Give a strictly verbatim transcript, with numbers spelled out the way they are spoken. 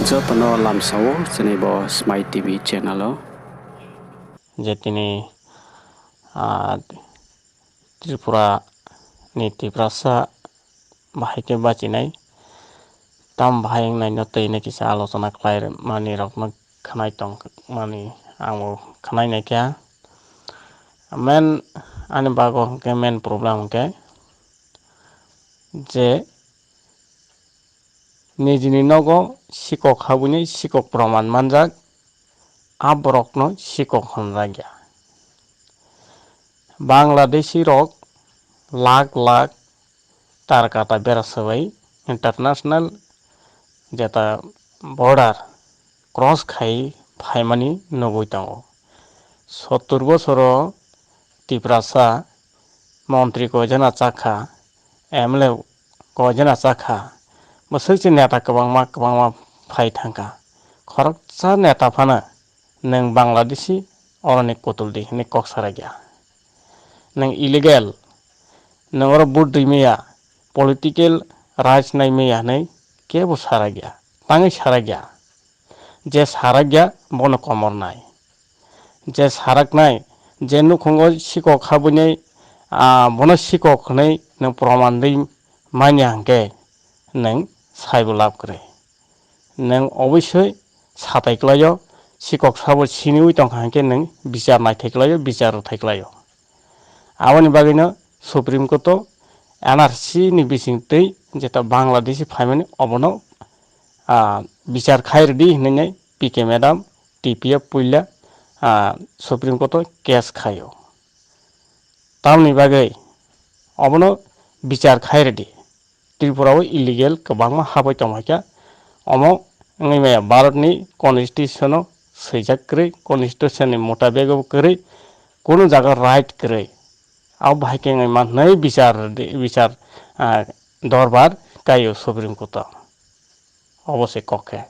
Joto no lamsa ou chini bo Smai T V channel o. Je tini, ah, Tripura ni Tiprasa bahai khe bachinai, tam bahai ongnai no tui no kisa alochona khlai mani rok no khnai tong mani ang bo khnai nai khe. Main ani bago hwnkhe main problem hwnkhe je nijini nogo sikok habwi ni sikok proman manjak, a borok no sikok hwnjak ya. Bangladeshi rok lak lak tarkata bera swbai international jeta border cross khai phaimani nugwi tongo. Sottur bosoro Tiprasa montri koijana chakha, M L A koijana chakha, bwswk se neta kwbangma kwbangma phai thangkha. Khoroksa neta phano nwng Bangladeshi oroni kutul di hwnwi kok sarakya. Nwng illegal, nwng oro vote rimaya, political rights naimaya hwnwi kebo sarakya, tangwi sarakya. Je sarakya bono komor nai. Je saraknai, je nukhungo sikok habwinai, ah, bono sikok hwnwi nwng proman dei manya hwnkhe nwng saibo lab kwrwi. Nwng obosoi sathai klaio, sikok sabo siniwi tongkha hwnkhe nwng bichar naithai klaio, bichar rwthai klaio. Aboni bagwino Supreme Court o N R C ni bisingtwi jeta Bangladeshi phaimani obono, ah, bichar khai rwdi hwnwi P K madam T P F puila, ah, Supreme Court o case khaio. Tamni bagwi obono bichar khai rwdi. Tripura o illegal kwbangma habai tongmai kha. Omo wngwi maya Bharat ni constitution o swijak kwrwi, constitution ni mutabek o kwrwi, kunu jaga right kwrwi. Abo bahai khe wngwi manwi bichar, bichar, ah, dorbar kaio Supreme Court o. Obo se kok khe.